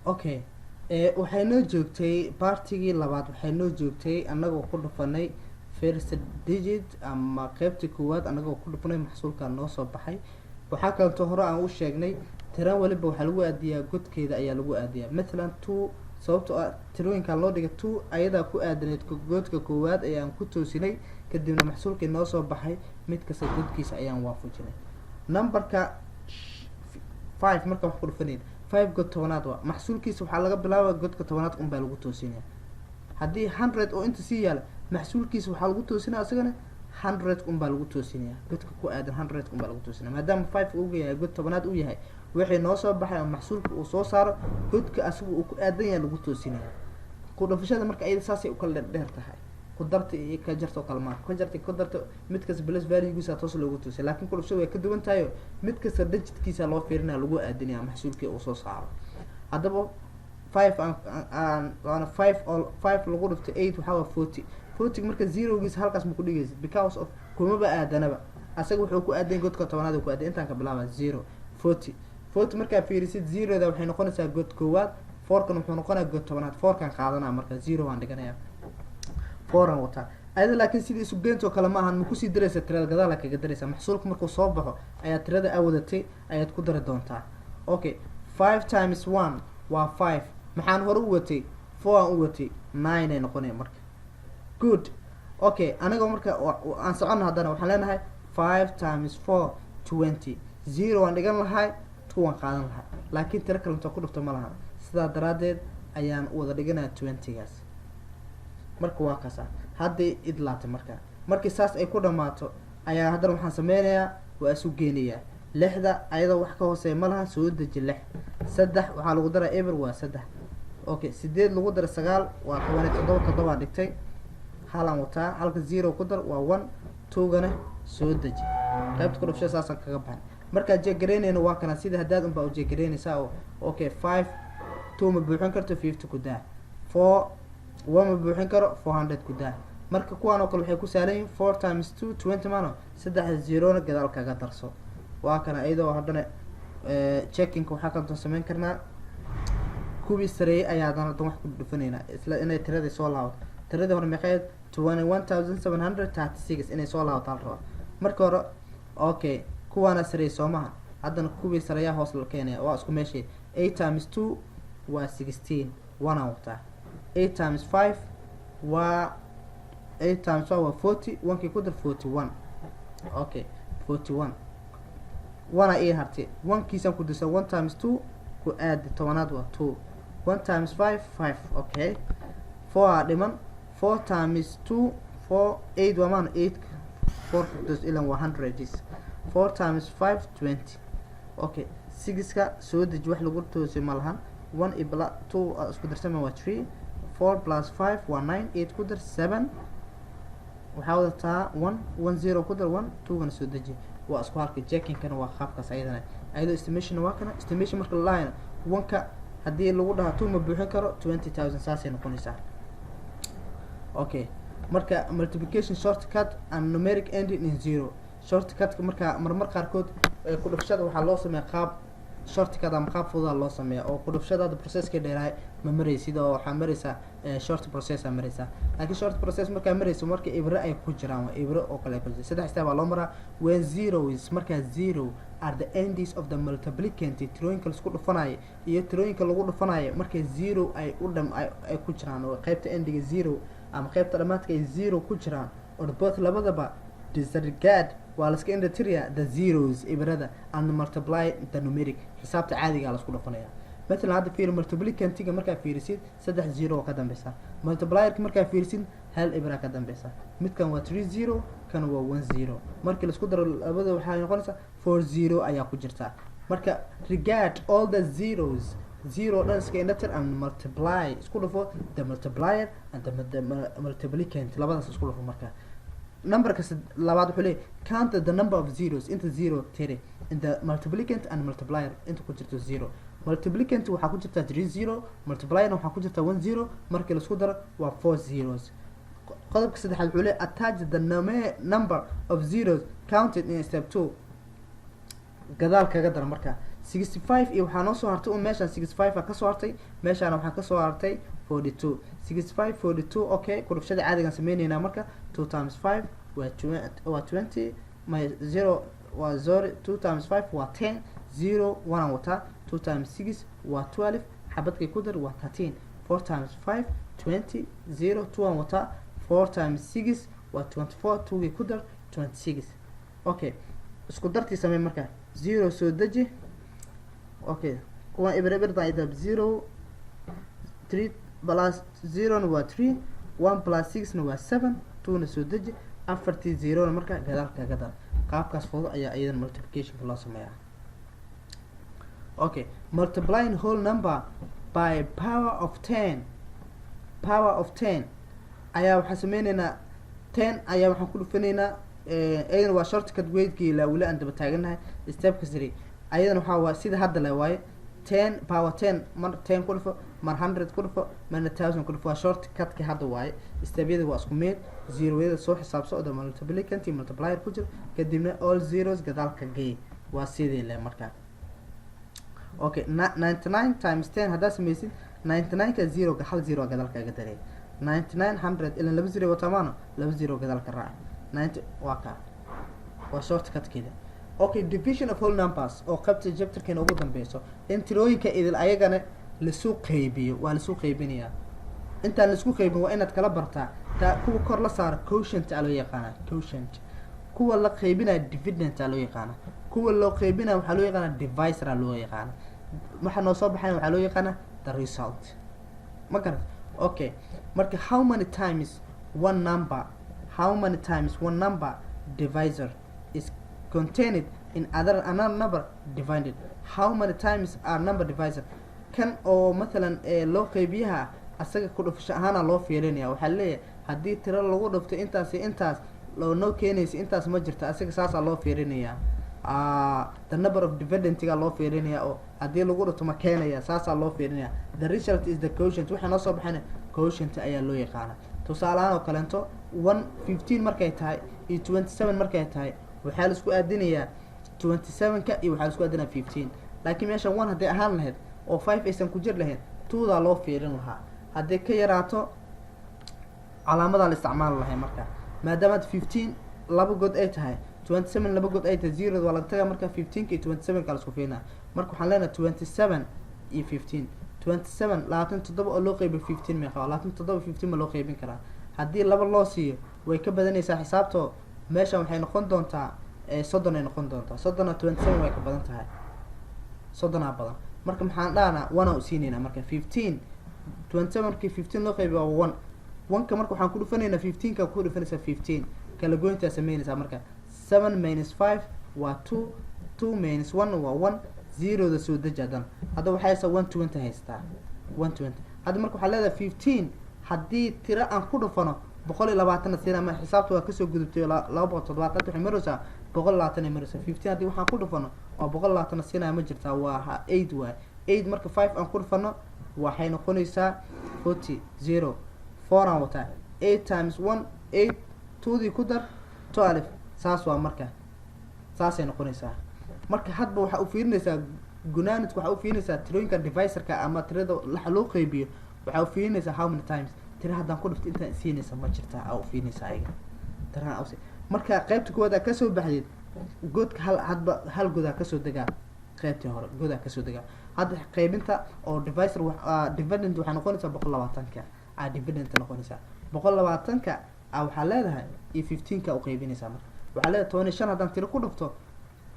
Okay, waxay noo joogtay partigii labaad. Waxay noo joogtay annagoo ku dhufanay first digit ama qeybtii koowaad, annagoo ku dhufanay maxsuulka noo soo baxay. Waxaa kaleeto hore aan u sheegnay, tira waliba waxaa lagu aadiyaa godkeeda ayaa lagu aadiyaa. Mathalan two, sababtoo ah tirooyinkan loo dhigay two ayadaa ku aadaneyd godka koowaad ayaan ku toosinay. Kadibna maxsuulkii noo soo baxay mid kasta godkiisa ayaan waafajinay. Numberka 5 marka wax ku dhufanayn, 5 god 10aad waa maxsuulkiisa, waxaa laga bilaaba godka 10aad unbaa lagu toosinaya. Haddii 100 oo inta sii yaala, maxsuulkiisa waxaa lagu toosinaya isagana 100 unbaa lagu toosinaya, godka ku aadan 100 unbaa lagu toosinaya. Maadaama 5 uu yahay god 10aad uu yahay, wixii noo soo baxay oo maxsuulka uu soo saaro, godka asaga uu ku aadan yahay lagu toosinaya. Ku dhufashada marka iyada saasay ukala dheer tahay ku darta iyo ka jarta oo kale maa. Ka jarta, ku darta, mid kasta place valuegiisa toos loogu toosiya, laakiin ku dhufashada way ka duwan tahay oo mid kasta digitkiisa loo fiirinaya, lagu aadinaya maxsuulkii uu soo saaro. Haddaba 5 aan waana 5 oo 5 lagu dhufto 8 waxaa waa 40. 40 marka zerogiisa halkaas ma ku dhigaysid, because of kumaba aadanaba. Asaga wuxuu ku aadan godka 10aad ku aadan. Intaan ka bilaaba 0, 40. 40 markaa fiirisid, zeroda waxay noqonaysaa god koowaad, fourkan wuxuu noqonayaa god 10aad. Fourkan qaadanaa marka, 0 waan dhiganaya, 4 aan wataa ayada. Laakiin sidii isu geynta oo kale ma ahan, ma kusii daraysa tirada, gadaala kaga daraysa. Maxsuulka markuu soo baxo ayaa tirada aa wadatay ayaad ku dari doontaa. Okay, 5 times 1 waa 5. Maxaan hore u watay? 4 aan u watay, 9 ay noqonaya marka. Good. Okay, anigoo marka aan socono, haddana waxaan leenahay 5 times 4, 20. 0 waan dhigan lahay, 2 waan qaadan lahay, laakiin tiro kale inta ku dhufto ma lahan. Sidaa daraaddeed ayaan wada dhiganaya 20gaas. Marka waa kaasa hadday idlaatay. Marka markii saas ay ku dhamaato ayaa haddana waxaan sameynayaa, waa isu geenayaa. Lixda ayadoo wax ka hooseeya ma laha, soo deji lix. Saddex waxaa lagu daraa eber, waa saddex. Okay, sideed lagu dara sagaal waa 17. Toddobaan dhigtay, halaan wataa. Halka 0 ku dar waa 1, twogana soo deji. Qaybta ku dhufsha saasaan kaga baxan. Markaad check garaynayno waa kana, sida haddaad unbaa u check garaynaysaa oo okay, 5, 2 ma buuxin karto, 50 ku daa. 4, 1 ma buuxin karo, 400 ku daa. Marka kuwaan oo kale waxay ku saalan yihiin 4 times 2, 20 mano, saddexda zerona gadaal kaga darso. Waa kana iyadoo haddana checkingka waxaa kaltoon sameyn karnaa, kuwii sareeyay ayaa haddana hadan wax ku dhufanaynaa isla inay tiradii soo laabato. Tiradii hore meeqeed? 21,736 inay soo laabato al rabaa marka hore. Okay, kuwaana sareeyay soomaha, haddana kuwii sareeyaa hoos la keenaya, waa isku meeshii. 8 times 2 waa 16, one aan wataa. 8 times 5 waa, 8 times 5 waa 40, one-kii ku dar, 41. Okay, 41, one aa ii hartay, one-kiisaan ku dirsan. 1 times 2 ku aadi, 10aad waa 2. 1 times 5, 5. Okay, 4 aa dhiman. 4 times 2, 4, 8 waa maana, 8 4 ku dirs ilan waa hundreds. 4 times 5, 20. Okay, sixka soo deji, wax lagu toosay ma lahan. 1 iyo plus 2 isku darsama waa 3. 4 plus 5 waa 9, 8 ku dar 7. Waxaa wadataa 1, 1, 0 ku dar 1, twogana soo deji. Waa isku halka. Checkingkana waa qaabkaas ayadana, ayadoo estimation waa kana. Estimation marka lalahayna, one-ka haddii lagu dhaha 2 ma buuxin karo, 20,000 saasay noqonaysaa. Okay, marka multiplication shortcut and numeric ending in zero. Shortcutka marka marmar qaarkood ku dhufshada waxaa loo sameeya qaab shortcut ama qaab fududa loo sameeya, oo ku dhufshadaada processkii dheerahay ma maraysid, oo waxaa maraysaa short process aa maraysaa. Laakiin short process markaa maraysa, marka ibre ay ku jiraan, waa ibre oo kale ay ku jiraan, saddex step baa loo maraa. When zero is, markaa zero are the ends of the multiplicand, tirooyinka laisku dhufanayo iyo tirooyinka lagu dhufanayo markay zero ay u dham ay ku jiraan, oo qaybta endiga zero ama qaybta dhamaadka ay zero ku jiraan, or both labadaba, disregard, waa laska indhatiriya, the zeros, ibrada, and multiply the numeric, xisaabta caadigaa lasku dhufanaya. Mathalan hadda fiiri, multiplicantiga markaa fiirisid, saddex zero oo ka dambeysa. Multiplierka markaa fiirisid, hal ibra ka dambeysa. Midkan waa 3 0, kan waa 1 0. Markii laisku daro labada waxay noqonaysaa 4 0 ayaa ku jirta. Marka regard all the zeros, zero dhan iska indhatir, and multiply, isku dhufo, the multiplier and the multiplicand, labadaas isku dhufo. Marka numberka labaad wuxuu leeyahy count the number of zeros, inta zero tiri, in the multiplicand and multiplier, inta ku jirto zero. Multiplicand waxaa ku jirta 3 0, multiplier waxaa ku jirta 1 0. Markii laisku daro waa 4 zeros. Qodobka saddexaad wuxuu leeyahy attach the number of zeros counted in step 2, gadaal kaga dara. Marka 65 iyo waxaa noo soo hartay un meeshaan 65 aa kasoo hartay, meeshaana waxaa kasoo hartay 42. 65, 42. Okay, kudhufshada caadigaan sameyneynaa. Marka 2 times 5 waa 20, my zero waa, sorry, 2 times 5 waa 10, 0 1 aan wataa. 2 times 6 waa 12, xabadkay ku dar waa 13. 4 times 5, 20, 0 2 aan wataa. 4 times 6 waa 24, 2gii ku dar 26. Okay, isku dartii samey. Marka 0 soo deji. Okay, kuwan eber eber idab 0. 3 plus 0 na waa 3, 1 plus 6 na waa 7, 2 na soo deji, afartii zero na marka gadaal kaga dar. Qaabkaas fudud ayaa iyadan multiplicationka loo sameeyaa. Okay, multiplying whole number by power of 10. Power of 10 ayaa waxaan sameyneynaa, 10 ayaa waxaan ku dhufanaynaa. Iyadana waa shortcut weydkii ilaa weli aan daba taagannahay stepka three. Ayadana waxaa waa sida hadda le waaye, 10 power 10, mar 10 ku dhufo, mar 100 ku dhufo, marna 1000 ku dhufo. Waa shortcutka hadda waaye. Stepyada waa isku mid. Zeroyada soo xisaabso oo multiplicant iyo multiplier ku jiro, kadibna all zeros gadaalka gey. Waa sidii le markaa. Okay, 99 times 10 haddaa sameysid, 99 ka zero, hal zero gadaal kaga darey. 99 100 ilan laba zero watamaano, laba zero gadaal ka raaca. 90 waa kaa, waa shortcutkeeda. Okay, division of whole numbers oo qaybta chapterkeena ugu dambeyso, in tirooyinka idil ayagana lasuu qeybiyo, waa lasuu qeybinayaa. Intaan laisku qeybin waa inaad kala bartaa taa. Kuwa kor la saaro quotient aa loo yaqaanaa, quotient. Kuwa la qeybinaya dividend aa loo yaqaana. Kuwa loo qeybinaya waxaa loo yaqaana divisor aa loo yaqaana. Waxa noo soo baxaya waxaa loo yaqaana the result, ma garat? Okay, marka how many times one number, how many times one number divisor is contained in other another number divided? How many times are number divisor kan oo mathalan ee loo qeybiyaha asaga ku dhufasho ahaana loo fiirinaya? Waxaa leeyahay haddii tiro lagu dhufto intaas iyo intaas loo noo keenaysa intaas, ma jirta? Asaga saasaa loo fiirinayaa. The number of dividendga loo fiirinaya oo haddii lagu dhufto ma keenaya, saasaa loo fiirinaya. The result is the quotient. Waxaa noo soo baxayna quotient ayaa loo yaqaana. Tusaale ahaan oo kaleento, 115 markay tahay iyo 27 markay tahay, waxaa la isku aadinayaa 27-ka iyo waxaa la isku aadinaya 15. Laakiin meeshan one hadday ahaan lahayd oo 5 aysan ku jir lahayn, twodaa loo fiirin lahaa. Hadday ka yaraato, calaamadaa la isticmaali lahay. Marka maadaama ad 15 laba god ay tahay, 27 laba god ay tahay, zero waa laga tagaa. Marka 15ka iyo 27 ka la isku fiirinaya. Marka waxaan leenahay 27 iyo 15. 27, 27 oo loo qeybiyo 15 meeqa? Waa 27. 15 ma loo qeybin karaa? Haddii laba loo siiyo way ka badanaysaa xisaabto. Meeshan waxay noqon doontaa 30 ay noqon doontaa. 30na 27 way ka badan tahay, 30aa badan. Marka maxaan dhahanaa? One aa usiineynaa. Marka 15, 27 markii 15 loo qeybiyo waa one. One-ka marka waxaan ku dhufanaynaa 15-ka, ku dhufanaysaa 15, kala goyntaa sameynaysaa. Marka 7 minus 5 waa 2, 2 minus 1 waa 1, zeroda soo deji. Haddana hadda waxay haysaa 120, haystaa 120. Hadda marka waxaa leedahay 15 haddii tiro aan ku dhufano 120na siina ma? Xisaabta waa kasoo gudubtay 270, waxay maraysaa 120 ay maraysaa. 15 haddii waxaan ku dhufano oo 120na siinaya, ma jirtaa? Waa 8 waay, 8. Marka 5 aan ku dhufano waxay noqonaysaa 40, 0 4 aan wataa. 8 times 1, 8, twodii ku dar 12. Saas waa marka, saasay noqonaysaa. Marka hadba waxaa u fiirinaysaa gunaanidka, waxaa u fiirinaysaa tirooyinka divisorka ama tirada waxa loo qeybiyo. Waxaa u fiirinaysaa how many times tira haddaan ku dhufto intaan siinaysa, ma jirtaa? Aa u fiirinaysaa ayaga tiraha usi. Marka qaybta koowaad aa kasoo baxdeed, godka hal hadba hal godaa kasoo degaa. Qaybtii hore godaa kasoo degaa. Hadda qaybinta oo divisor, dividend waxay noqonaysaa 120-ka aa dividend noqonaysaa. 120-ka a waxaa leedahay iyo 15-ka u qaybinaysaa. Marka waxaa leedahay 15 haddaan tiro ku dhufto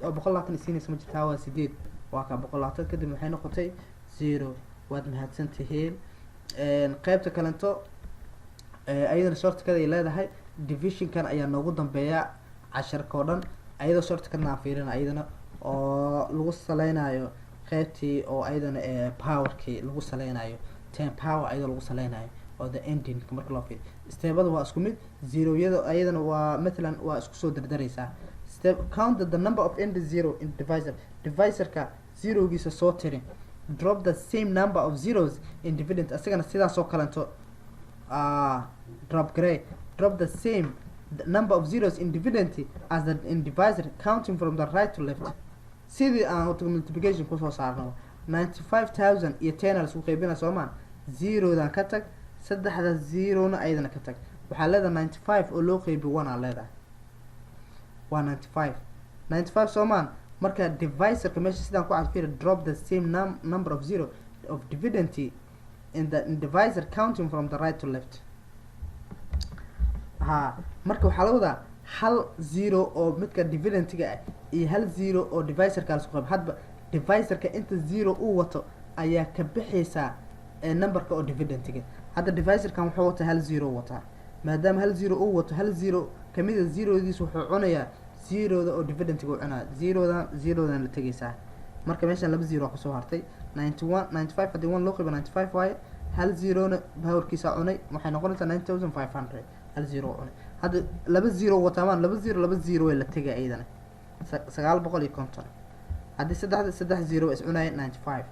oo 120 siinaysa, ma jirtaa? Waa 8, waa kaa 120. Kadib waxay noqotay 0. Waad mahadsan tihiin. Qaybta kalento ayadana shortcut ay leedahay. Divisionkan ayaa noogu dambeeya casharka oo dhan, ayadoo shortcutna aan fiirina, ayadana oo lagu saleynayo qaybtii oo ayadana powerkii lagu saleynayo, 10 power ayadoo lagu saleynayo oo the ending. Marka loo fiiriyo stepada waa isku mid. Zeroyada ayadana waa mathalan waa isku soo dardaraysaa. Step: count the number of end zero in divisor. Divisorka zerogiisa soo tiri. Drop the same number of zeros in dividend. Isagana sidaas oo kaleeto drop gray. Drop the same the number of zeros in dividend as the in divisor, counting from the right to left. Sidii aan multiplication kusoo saarno, 95,000 iyo 10 aa laisku qaybina, soomaa? Zerodan ka tag, saddexda zerona ayadana ka tag. Waxaa leedahay 95 oo loo qeybi 1 aa leedahay, waa 95, 95, soomaan? Marka divisorka meesha sidaan ku cadfira, drop the same number of zero of dividend in divisor, counting from the right to left. Ha, marka waxaa la wadaa hal zero oo midka dividendga ah iyo hal zero oo divisorka lasku qayb. Hadba divisorka inta zero uu wato ayaa ka bixaysaa ee numberka oo dividendga. Hadda divisorkan wuxuu wataa hal zero wataa. Maadaama hal zero uu wato, hal zero kamida zerodiis wuxuu cunayaa zeroda oo dividendga uu cunaya. Zerodan, zerodan la tegaysaa. Marka meeshan laba zero kusoo hartay. 91, 95 haddii 1 loo qaybo, 95 waaye. Hal zerona powerkiisa cunay, waxay noqonaysaa 9500. Hal zero cunay. Hadda laba zero wataamaan, laba zero, laba zero way la tegay iyadana, 950. Haddii saddexda saddex zero is cunaya, 95.